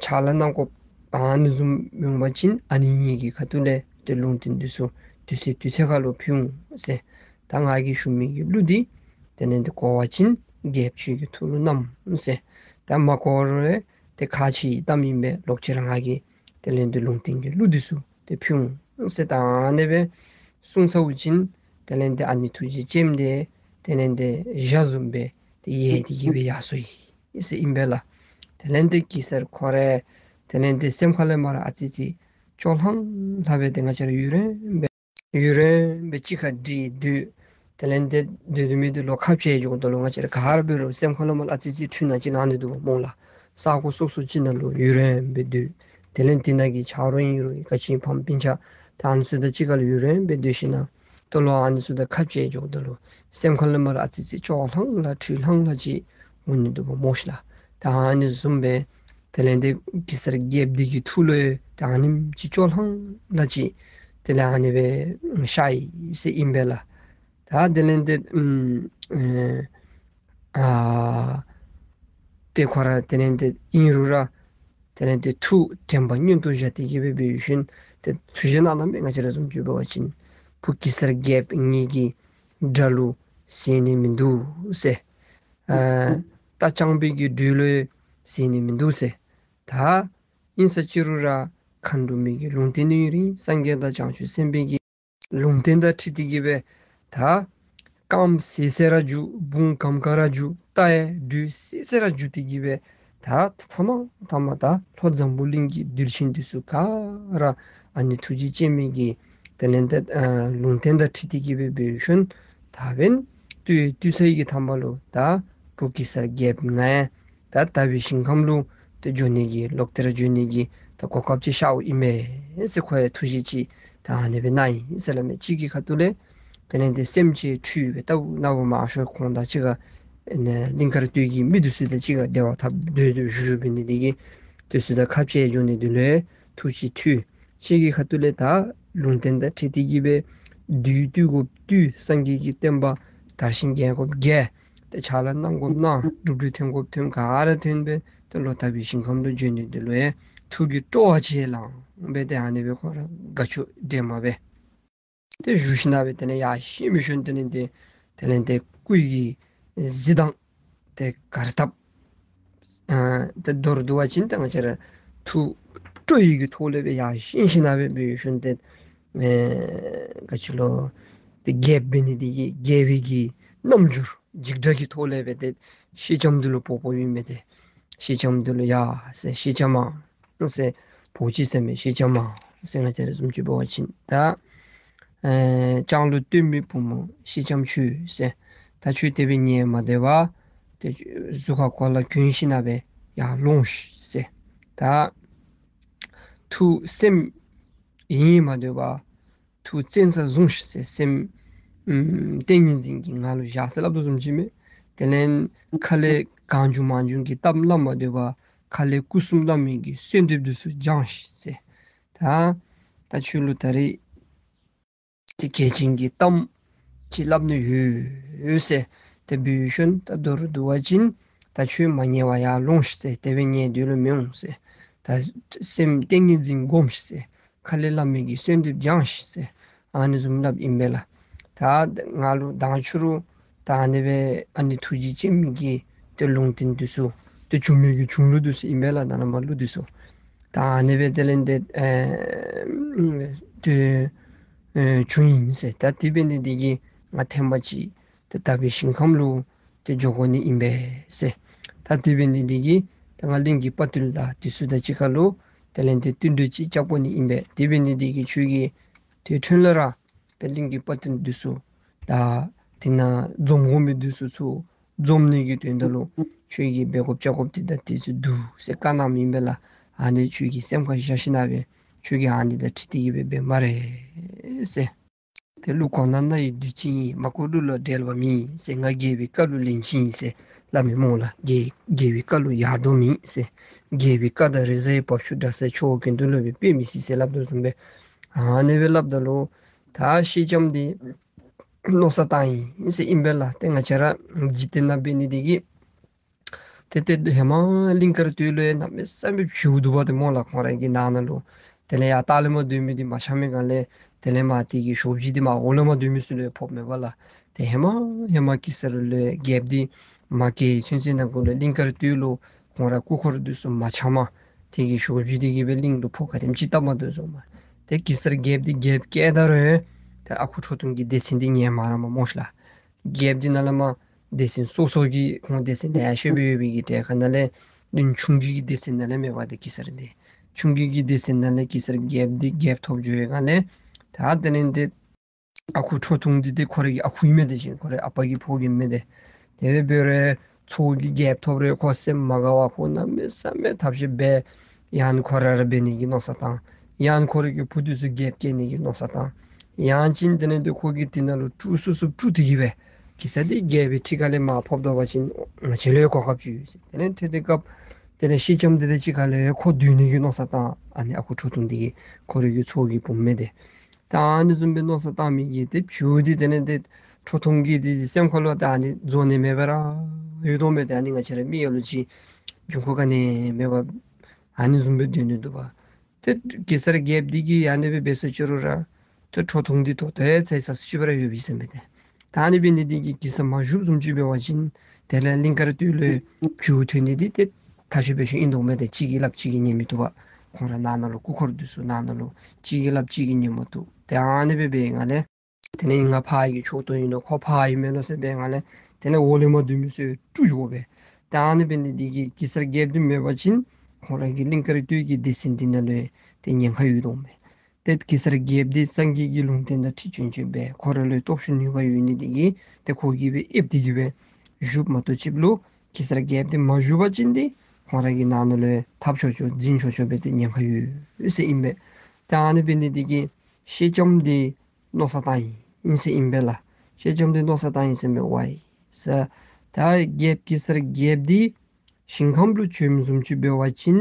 ཕྱག་ལཱ་གནང་དགོཔ་ཨ་ནི་བཟུམ་འོང་པ་ཅིན་ཨ་ནི་གཉིས་ཀྱི་ཁ་ཐུག་ལས་ཏེ་ལུང་བསྟན་འདི་ཚུ་དུས་ཚོད་དུས་ཚོད་ཁར་ལུ་ཕུལ་འོང་ཟེར། ད་ང་གིས་ཞུ་མི་གི་གླུ་འདི་དེ་ལས་ཏེ་གོ་བ་ཅིན་རྒྱལཔོ་ཁྱོད་ཀྱི་ཐུགས་ལུ་བསྣམ་ཟེར། ད་མ་གོ་རུང་ཏེ་ཁ་ཆེ་གཏམ་ཨིན་པས། ལོག་ཅི་ར་ང་གིས་དེ་ལས་ཏེ་ལུང་བསྟན་གྱི་གླུ་འདི་ཚུ་ཏེ་ཕུལ་འོང་ཟེར། ད་ཨ་ནི་སྦེ་གསུངས་ཚརཝ་ཅིག་དེ་ལས་ཏེ་ཨ་ནི་ཐུགས་རྗེ་ཅནམ་འདི་དེ་ལས་ཏེ་འཇའ་བཟུམ་སྦེ་ཏེ་ཡལ་ཏེ་གི་སྦེ་ཡར་སོ་ཡི་ཟེར་ཨིན་པས་ལགས། དེ་ལས་ཏེ་གེ་སར་ཁོ་ར་དེ་ལས་ཏེ་སེམས་ཁ་ལས་མར་ཨ་ཙི་ཙི་སྐྱོ་ལྷང་ལྷང་སྦེ་ཏེ་ང་བཅས་ར་ཡུན་རིངམོ་སྦེ་ཡུན་རིངམོ་སྦེ་གཅིག་ཁར་སྒྲིག་སྡོད། དེ་ལས་ཏེ་སྡོད་སྡོད་མི་འདི་ལོག་ཁ་བཅད་འགྱོཝ་ད་ལུ་ང་བཅས་ར་ག་ར་འབད་རུང་སེམས་ཁ་ལས་མར་ཨ་ཙི་ཙི་འཁྲུལ་སྣང་ཅིག་ལང་སྟེ་འདུག་པ་སྨོ་ལགས། ས་གོ་སོ་སོ་ཅིག་ནང་ལུ་ཡུན་རིངམོ་སྦེ་སྡོད། དེ་ལས་དེ་ནང་གི་ཆ་རོགས་ཨིན་རུང་ག་ཅི་ཕམ་སྤུན་ཆ་ད་ཨ་ནི་ཚུ་དང་གཅིག་ཁར་ལུ་ཡུན་རིངམོ་སྦེ་སྡོད་ཞིནམ་ལས་ད་ལོག་ཨ་ནི་ཚུ་དང་ཁ་བཅད་འགྱོཝ་ད་ལུ་སེམས་ཁ་ལས་མར་ཨ་ཙི་ཙི་སྐྱོ་ལྷང་ལྷང་འཁྲུལ་ལྷང་ལྷང་ཅིག་འོང་ནི་འདུག་པ་སྨོ་ཤིག་ལགས། ད་ཨ་ནི་བཟུམ་སྦེ་དེ་ལས་ཏེ་གེ་སར་རྒྱལཔོ་འདི་གི་ཐུགས་ལུ་ད་ཨ་ནེམ་ཅིག་སྐྱོ་ལྷང་ལྷང་ཅིག་དེ་ལས་ཨ་ནི་སྦེ་ཤར་ཡི་ཟེར་ཨིན་པས་ལགས། ད་དེ་ལས་ཏེ་ཨམ་ཨེ་ཨ་ཏེ་ཁོ་ར་དེ་ལས་ཏེ་ཨིན་རུང་ར་དེ་ལས་ཏེ་ཐུགས་དྲན་པ་མངོན་དུ་བཞག་སྟེ་གི་སྦེ་འབད་ཞིནམ་ཏེ་ཐུགས་བཞེད་གནང་གནངམ་མས། ང་བཅས་ར་བཟུམ་ཅིག་འབད་བ་ཅིན་བུ་གེ་སར་རྒྱལཔོ་ངེ་གི་དགྲ་ལུ་ཟད་ནི་མིན་འདུག་ཟེར། ཨ་རྟ་རྐྱང་པའི་གི་སྦྲུལ་ལུ་ཟད་ནི་མིན་འདུག་ཟེར། ད་ཨིན་ས་ཅི་རུང་ར་མཁའ་འགྲོ་མའི་གི་ལུང་བསྟན་ཨིན་རུང་སངས་རྒྱས་དང་བྱང་ཆུབ་སེམས་དཔའི་གི་ལུང་བསྟན་དང་འཁྲིལ་ཏེ་གི་སྦེ་ད་རྐངམ་ཟད་ཟད་ར་འགྱོ། བུང་གམ་ག་ར་འགྱོ། རྟ་ཡང་སྦྲུལ་ཟད་ཟད་ར་འགྱོ་སྟེ་གི་སྦེ་ད་མཐའ་མ་མཐའ་མ་ད་ལྷོ་འཛམ་བུ་གླིང་གི་གདུལ་ཞིང་འདི་ཚུ་ག་ར་ཨ་ནི་ཐུགས་རྗེ་ཅནམ་གི་དེ་ལས་ཏེ་ཨ་ལུང་བསྟན་དང་འཁྲིལ་ཏེ་གི་སྦེ་འབད་ཞིནམ་ད་འབདན་དུས་དུས་ཚོད་ཀྱི་མཐའ་མ་ལུ་ད་བུ་གེ་སར་རྒྱལཔོ་ང་ཡང་ད་དག་པའི་ཞིང་ཁམས་ལུ་ཏེ་འགྱོ་ནི་གི་ལོག་སྟེ་ར་འགྱོ་ནི་གི་ད་གོ་སྐབས་ཅིག་ཤརཝ་ཨིན་མས་ཟེར་ཁོ་ཡང་ཐུགས་རྗེ་ཅིག་ད་ཨ་ནི་སྦེ་གནང་ཡི་ཟེར་སླབ་མས། གཅིག་གི་ཁ་ཐུག་ལས་དེ་ལས་ཏེ་སེམས་ཅན་འཁྲུལ་སྦེ་ལྟ་བུ་ནཱ་བུ་མང་ཤོས་ཁོང་དང་གཅིག་ཁར་ཨེ་ནི་གླིང་དཀར་སྟོད་ཀྱི་མི་འདི་ཚུ་དང་གཅིག་ཁར་བདེ་བ་ཐབས་སྡོད་སྡོདཔ་འབད་ནི་དེ་གིས་དེ་ཚུ་དང་ཁ་བཅད་འགྱོ་ནི་འདི་ལུ་ཐུགས་ཅིག་འཁྲུལ། གཅིག་གི་ཁ་ཐུག་ལས་ད་ལུང་བསྟན་དང་འཁྲིལ་ཏེ་གི་སྦེ་བདུད་བཏུལ་དགོཔ་བཏུལ། སངས་རྒྱས་ཀྱི་བསྟན་པ་ དར་ཞིང་རྒྱས་དགོཔ་རྒྱས། ཏེ་ཕྱག་ལཱ་གནང་དགོཔ་གནང་། སྒྲུབ་སྒྲུབ་ཐོན་དགོཔ་ཐོན། ག་ར་ཐོན་སྦེ་ཏེ་ལོག་དག་པའི་ཞིང་ཁམས་ལུ་འབྱོན་ནི་འདི་ལུ་ཡང་ཐུགས་ཀྱི་སྤྲོ་བ་ཅིག་ལང་སྦེ་ཏེ་ཨ་ནི་སྦེ་ཁོ་ར་དགའ་སྐྱོ་འདྲེས་མ་སྦེ་ཏེ་བཞུགས་ཞིནམ་ལས་དེ་ལས་ཡར་བཞེངས་མི་ཤུལ་དེ་ལས་ཏེ་དེ་ལས་ཏེ་སྐུ་ཡི་གཟི་མདངས་ཏེ་གར་ཐབས་ཨ་ཏེ་མདོར་བསྡུ་བ་ཅིན་ཏེ་ང་བཅས་ར་ཐུགས་སྤྲོ་བའི་གི་ཐོག་ལས་སྦེ་ཡར་བཞེངས་ཞིནམ་ལས་སྦེ་འབད་ཞིནམ་ཏེ་ཨེ་ག་ཅི་ལོ་ཏེ་རྒྱལཔོ་འབད་ནི་དེ་གིས་རྒྱལ་པོའི་གི་རྣམ་འགྱུར་འཇིགས་སྐྲག་གི་ཐོག་ལས་སྦེ་ཏེ་སེང་ལྕམ་འདི་ལུ་འབོ་འབོཝ་ཨིན་མས། ཏེ་སེང་ལྕམ་འདི་ལུ་ཡ་ཟེར་སེང་ལྕམ་མ་ཟེར་འབོ་ཅི་ཟེར་མས། སེང་ལྕམ་མ་ཟེར་ང་བཅས་ར་བཟུམ་ཅིག་འབད་བ་ཅིན་ད་ཨེ་ལྕང་ལོ་སྟོན་མི་བུ་མོ་སེང་ལྕམ་ཁྱོད་ཟེར། ད་ཁྱོད་དེ་སྦེ་ཉལ་མ་སྡོད་པར་ཏེ་གཟུགས་ཁར་གོ་ལ་གྱོན་ཞིནམ་ལས་སྦེ་ཡར་ལོངས་ཤིག་ཟེར། ད་ཐུགས་སེམས་ཡེངས་མ་སྡོད་པར་ཐུགས་བཙན་ས་བཟུང་ཤིག་ཟེར། སེམས་ཨམ་ཏིང་ངེ་འཛིན་གྱིས་ང་ལུ་བཞག་ཟེར་སླབ་དོ་བཟུམ་ཅིག་མས། དེ་ལས་ཁ་ལས་གང་བྱུང་མང་བྱུང་གི་གཏམ་སླབ་མ་སྡོད་པར་ཁ་ལས་སྐུ་གསུམ་བླ་མའི་གི་གསོལ་འདེབས་འདི་ཚུ་བགྱང་ཤིག་ཟེར། ད་ད་ཁྱོད་ལུ་ད་རེས་ཏེ་གལ་ཆེན་གྱི་གཏམ་ཅིག་སླབ་ནི་ཡོད་ཟེར། དེ་འབད་ཞིནམ་ད་མདོར་བསྡུ་བ་ཅིན་ད་ཁྱོད་མ་ཉལ་བར་ཡར་ལོངས་ཤིག་ཟེར། དེ་སྦེ་ཉལ་སྡོད་ལོང་མི་འོང་ཟེར། ད་སེམས་ཏིང་ངེ་འཛིན་སྒོམ་ཤིག་ཟེར། ཁ་ལས་བླ་མའི་གི་གསོལ་འདེབས་བགྱང་ཤིག་ཟེར། ཨ་ནི་བཟུམ་སླབ་ཨིན་པས་ལགས། ད་ང་ལུ་མདང་ཕྱི་རུ་ད་ཨ་ནི་སྦེ་ཨ་ནི་ཐུགས་རྗེ་ཅན་གྱི་ཏེ་ལུང་བསྟན་འདི་ཚུ་ཏེ་བྱུང་མི་གི་བྱུང་ལུགས་འདི་ཚུ་ཨིན་པས་ལགས། ད་ནཱ་མར་ལུ་འདི་ཚུ་ད་ཨ་ནི་སྦེ་དེ་ལས་ཏེ་ཨེ་ཏེ་ཨེ་བྱུང་ཡི་ཟེར། ད་དེ་འབད་ནི་འདི་གིས་ང་ཐེངས་མ་ཅིག་ཏེ་དག་པའི་ཞིང་ཁམས་ལུ་ཏེ་འགྱོ་དགོ་ནི་ཨིན་པས་ཟེར། ད་དེ་འབད་ནི་འདི་གིས་ད་ང་གླིང་གི་དཔའ་བརྟུལ་དང་འདི་ཚུ་དང་གཅིག་ཁར་ལུ་དེ་ལས་ཏེ་བསྟུན་གྲོས་ཅིག་རྐྱབ་དགོ་ནི་ཨིན་པས། དེ་འབད་ནི་འདི་གིས་ཁྱོད་ཀྱིས་ཏེ་འཕྲིན་ལས་ར་ཏེ་གླིང་གི་དཔའ་བརྟུལ་འདི་ཚུ་ད་དེ་ནང་འཛོམས་དགོ་མི་འདི་ཚུ་ཚུར་འཛོམས་ནི་གི་དོན་དག་ལུ་ཁྱོད་ཀྱིས་འབད་དགོཔ་བྱ་དགོཔ་འདི་དང་འདི་ཚུ་འདུག་ཟེར་བཀའ་གནངམ་ཨིན་པས་ལགས། ཨ་ནི་ཁྱོད་ཀྱིས་སེམས་ཁར་བཞག་ཞིནམ་ལས་སྦེ་ཁྱོད་ཀྱིས་ཨ་ནི་དང་འཁྲིལ་ཏེ་གིས་སྦེ་འབད་སྨ་རེ་ཟེར། ཏེ་གླུ་གོ་ན་རྣ་ཡི་བདུད་རྩི་ཡིན། མ་གོ་གླུ་ལ་འགྲེལ་བ་མེད་ཟེར། ང་རྒྱལ་པོའི་བཀའ་ལུ་ལན་གཅིག་ཡིན་ཟེར་སླབ་མས་སྨོ་ལགས། རྒྱལ་རྒྱལ་པོའི་བཀའ་ལུ་ཡར་ལྡོག་མེད་ཟེར། རྒྱལ་པོའི་བཀའ་དང་རི་གཟར་བའི་བབས་ཆུ་འདྲ་ཟེར། ཆུ་བོ་གངས་དུང་ལ་བའི་དཔེ་མི་སྲིད་ཟེར་སླབ་དོ་བཟུམ་སྦེ་ཨ་ནི་སྦེ་སླབ་ད་ལུ་ད་སེང་ལྕམ་འདི་མནོ་བསམ་བཏང་ཡི་ཟེར་ཨིན་པས་ལགས། ཏེ་ང་བཅས་ར་འཇིག་རྟེན་ནང་འབད་ནི་འདི་གིས་ཏེ་ཏེ་ཧེ་མ་གླིང་དཀར་སྟོད་ལུ་ཡང་གནམ་མེད་ས་མེད་བྱིའུ་འདུག་པ་ཏེ་སྨོ་ལགས། ཁོང་ར་གི་ནང་ན་ལུ་དེ་ལས་ཡར་ལྟག་ལས་མར་སྡོད་མི་འདི་མ་ཆགས་མི་སྒང་ལས་དེ་ལས་མར་དེ་གི་ཞོ་བཞི་འདི་མར་འོག་ལས་མར་སྡོད་མི་ཚུ་ལུ་ཡང་ཕོགཔ་མས་པ་ལགས། ཏེ་ཧེ་མ་ཧེ་མ་གེ་སར་ལུ་ཡང་རྒྱལཔོ་འདི་མ་སྐྱེས་ཚུན་ཚོད་ནང་འཁོད་ལུ་གླིང་དཀར་སྟོད་ལུ་ཁོང་ར་སྐུ་འཁོར་འདི་ཚུ་མ་ཆགས་མ་དེ་གི་ཞོ་བཞི་འདི་གིས་སྦེ་གླིང་ལུ་ཕོག་ག་དེམ་ཅིག་བཏབ་མ་བཏུབ་ཟེར་མས། ཏེ་གེ་སར་རྒྱལཔོ་འདི་རྒྱལཔོ་སྐྱེས་ད་རུང་ཡང་ཏེ་ཨ་ཁུ་ཁྲོ་ཐུང་གི་སྡེ་ཚན་འདི་ཉན་མ་རངམ་མས་སྨོ་ལགས། རྒྱལཔོ་འདི་ནཱ་ལས་མར་སྡེ་ཚན་སོ་སོ་གི་ཁོང་སྡེ་ཚན་ལེ་ཤ་སྦེ་ཡོད་པའི་གི་གྲལ་ཁ་ནང་ལས་གླིང་ཆུང་རྒྱུད་ཀྱི་སྡེ་ཚན་ནང་ལས་མེན་པ་ཏེ་གེ་སར་འདི། ཆུང་རྒྱུད་ཀྱི་སྡེ་ཚན་ནང་ལས་གེ་སར་རྒྱལཔོ་འདི་རྒྱལཔོ་ཐོབ་འགྱོ་བའི་སྒང་ལས་ད་དེ་ལས་ཏེ་ཨ་ཁུ་ཁྲོ་ཐུང་འདི་ཏེ་ཁོ་རའི་གི་ཨ་ཁུ་ཨིན་མས། ཏེ་གཞན་ཁོ་རའི་ཨ་པ་གི་ཕོ་རྒནམ་ཨིན་མས། ཏེ་དེ་སྦེ་འབད་རུང་ཚའོ་གིས་རྒྱལཔོ་ཐོབ་རུང་ཁོ་སེམས་མ་དགའ་བར་ཁོ་གནམ་མེད་ས་མེད་ཐབས་ཤེས་འབད། ཡང་ཁོ་ར་ར་འབད་ནི་གི་མནོ་བསམ་བཏང་། ཡང་ཁོ་རའི་གི་བུ་འདི་ཚུ་རྒྱལཔོ་སྐྱེ་ནི་གི་མནོ་བསམ་བཏང་། ཡང་ཅིན་དེ་ལས་ཏེ་ཁོ་གིས་དེ་ནང་ལུ་དཀྲུག་སུ་སུ་དཀྲུག་སྟེ་གིས་སྦེ་གེ་སར་འདི་རྒྱལ་པོའི་ཁྲི་ཁ་ལས་མར་ཕབ་ད་པ་ཅིན་ང་བཅས་ལུ་ཡང་གོ་སྐབས་ཅིག་ཡོད་ཟེར། དེ་ལས་ཏེ་དེ་སྐབས་དེ་ལས་སེང་ལྕམ་འདི་དང་གཅིག་ཁར་ལུ་ཡང་ཁོ་སྡོད་ནི་གི་མནོ་བསམ་བཏང་། ཨ་ནི་ཨ་ཁུ་ཁྲོ་ཐུང་འདི་གིས་ཁོ་རའི་གི་ཚའོ་གི་བུམོ་ཨིན་མས། ཏེ་ད་ཨ་ནི་བཟུམ་སྦེ་མནོ་བསམ་བཏང་མི་གིས་ཏེ་བྱིའུ་འདི་དེ་ལས་ཏེ་ཁྲོ་ཐུང་གི་འདི་སེམས་ཁ་ལུ་ད་ཨ་ནི་རྫོགས་ནི་མེད་པར་ར་ཡོད་དོ་མས། ཏེ་ཨ་ནི་ང་བཅས་ར་མི་ཡ་ལུ་ཅིག་འབྱུང་ཁུངས་ག་ནི་མེད་པར་ཨ་ནི་བཟུམ་སྦེ་སྡོད་ནི་འདུག་པ། ཏེ་གེ་སར་རྒྱལཔོ་འདི་གིས་ཨ་ནི་སྦེ་འབད་སོང་ཅི་རུང་ར་ཏེ་ཁྲོ་ཐུང་འདི་ད་ལྟོ་ཡང་ཚེ་ས་སུ་ཅིག་སྦེ་ར་ཡོདཔ་ཨིན་ཟེར་མས། ཏེ་ད་ཨ་ནི་འབད་ནི་འདི་གིས་གེ་སར་མ་བཞུགསཔ་བཟུམ་ཅིག་འབད་བ་ཅིན་དེ་ལས་གླིང་དཀར་སྟོད་ལུ་བྱིའུ་ཐོན་ནི་འདི་ཏེ་ཐག་ཆོད་པའི་ཤུལ་ཨིན་དོ་མས། ཏེ་གཅིག་གིས་སླབ་གཅིག་གིས་ཉན་མི་བཏུབ་པ། ཁོང་ར་ནང་ན་ལུ་སྐུ་འཁོར་འདི་ཚུ་ནང་ན་ལུ་གཅིག་གིས་སླབ་གཅིག་གིས་ཉན་མ་བཏུབ། ཏེ་ཨ་ནི་སྦེ་འབད་བའི་སྒང་ལས་དེ་ལས་ང་ཕར་གི་ཕྱོགས་གཏོགས་ཨིན་ནོ་ཁོ་ཕར་གི་མེན་ནོ་ཟེར་བའི་སྒང་ལས་དེ་ལས་འོག་ལས་མར་སྡོད་མི་ཚུ་དཀྲུག་འགྱོ་སྦེ། ཏེ་ཨ་ནི་འབད་ནི་འདི་གིས་གེ་སར་རྒྱལཔོ་འདི་མེད་པ་ཅིན་ཁོང་ར་གི་གླིང་དཀར་སྟོད་ཀྱི་སྡེ་ཚན་འདི་ནང་ལུ་ཏེ་ཉེན་ཁ་ཡོད་དོ་མས། ཏེ་གེ་སར་རྒྱལཔོ་འདི་སངས་རྒྱས་ཀྱི་ལུང་བསྟན་དང་འཁྲིལ་བྱོན་བྱོནམ་སྦེ་ཁོ་ར་ལུ་སྟོབས་ཤུགས་ནུས་པ་ཡོད་ནི་འདི་གིས་ཏེ་ཁོ་གིས་སྦེ་ཨེབ་སྟེ་གིས་སྦེ་བཞུགསཔ་མ་གཏོགས་ཕྱི་ལུ་གེ་སར་རྒྱལཔོ་འདི་མ་བཞུགས་པ་ཅིན་ཏེ་ཁོང་ར་གི་ནང་ན་ལུ་འཐབ་ཆོག་ཆོག་འཛིང་ཆོག་ཆོག་སྦེ་ཏེ་ཉེན་ཁ་ཡོད་ཟེར་ཨིན་པས། ཏེ་ཨ་ནི་འབད་ནི་འདི་གིས་སེང་ལྕམ་འདི་མནོ་བསམ་བཏང་ཡི་ཨིན་ཟེར་ཨིན་པས་ལགས། སེང་ལྕམ་འདི་མནོ་བསམ་བཏང་ཡི་ཟེར་མས། ཝའི་ཟེར་ད་རྒྱལཔོ་གེ་སར་རྒྱལཔོ་འདི་ཞིང་ཁམས་ལུ་བྱོནམ་བཟུམ་ཅིག་འབད་བ་ཅིན་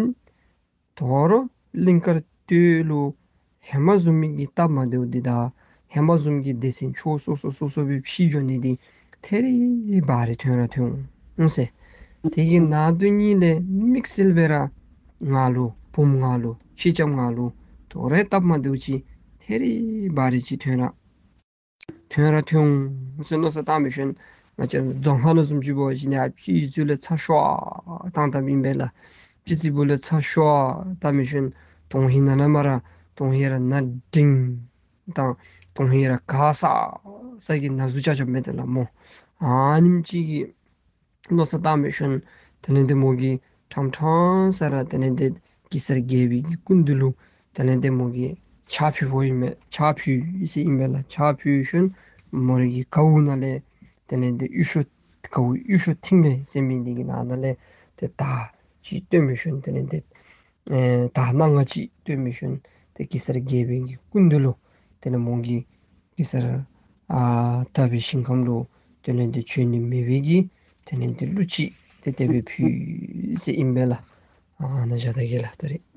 དོ་རུང་གླིང་དཀར་སྟོད་ལུ་ཧེ་མ་བཟུམ་མའི་གི་སྟབས་མ་བདེཝ་འདི་དང་ཧེ་མ་བཟུམ་གྱི་སྡེ་ཚན་ཕྱོགས་སོ་སོ་སོ་སོ་སྦེ་ཕྱེ་འགྱོ་ནི་འདི་ ཐད་རི་བ་རི་ཐོན་ར་ཐོན་འོང་ཟེར། དེ་གི་ནང་དོན་ཉིད་ལས་དམིགས་བསལ་སྦེ་ར་ང་ལུ་བུམོ་ང་ལུ་ཁྱི་ལྕམ་ང་ལུ་དོ་རུང་སྟབས་མ་བདེཝ་ཅིག་ཐད་རི་བ་རི་ཅིག་ཐོན་ར་ཐོན་ར་ཐོན་འོང་ཟེར་མནོ་བསམ་བཏང་བའི་ཤུལ་ང་བཅས་རྫོང་ཁ་ནང་བཟུམ་ཅིག་འབད་བ་ཅིན་ཡར་སྤྱི་གཙུག་ལས་ཚར་ཤོར་བཏང་བཏངམ་ཨིན་པས་ལགས། སྤྱི་གཙུག་ལས་ཚར་ཤོར་བཏང་བའི་ཤུལ་དོན་ཧིང་ནང་ན་མར་དོན་ཧིང་ར་ནཱ་འགྲིང་དང་དོན་ཧིང་ར་ག་ས་ས་གི་ན་ཟུག་རྐྱབ་རྐྱབ་མས་ཏེ་ལགས་སྨོ། ཨ་ནེམ་ཅིག་གི་མནོ་བསམ་བཏང་བའི་ཤུལ་དེ་ལས་ཏེ་མོ་གིས་ཕྲང་ཕྲང་ས་ར་དེ་ལས་ཏེ་གེ་སར་རྒྱལ་པོའི་གི་སྐུ་མདུན་ལུ་དེ་ལས་ཏེ་མོ་གིས་ཕྱག་ཕུལཝ་ཨིན་མས། ཕྱག་ཕུལ་ཟེར་ཨིན་པས་ལགས། ཕྱག་ཕུལ་ཤུལ་མོ་རའི་གི་གའུ་ནང་ལས་དེ་ལས་ཏེ་གཡུ་ཤོག་གའུ་གཡུ་ཤོག་ཐིང་ལེ་ཟེར་མི་འདི་གི་ནང་ན་ལས་ཏེ་དར་ཅིག་བཏོན་མི་ཤུལ་དེ་ལས་ཏེ་ཨེ་དར་སྣ་ལྔ་ཅིག་བཏོན་མི་ཤུལ་ཏེ་གེ་སར་རྒྱལ་པོའི་གི་སྐུ་མདུན་ལུ་དེ་ལས་མོ་གིས་གེ་སར་ཨ་དག་པའི་ཞིང་ཁམས་ལུ་དེ་ལས་ཏེ་བྱོན་ནི་མེད་པའི་གི་དེ་ལས་ཏེ་གླུ་ཅིག་ཏེ་དེ་སྦེ་ཕུལ་ཟེར་ཨིན་པས་ལགས། ཨ་ནཱ་བཞག་ད་གེ་ལགས། ད་རེས་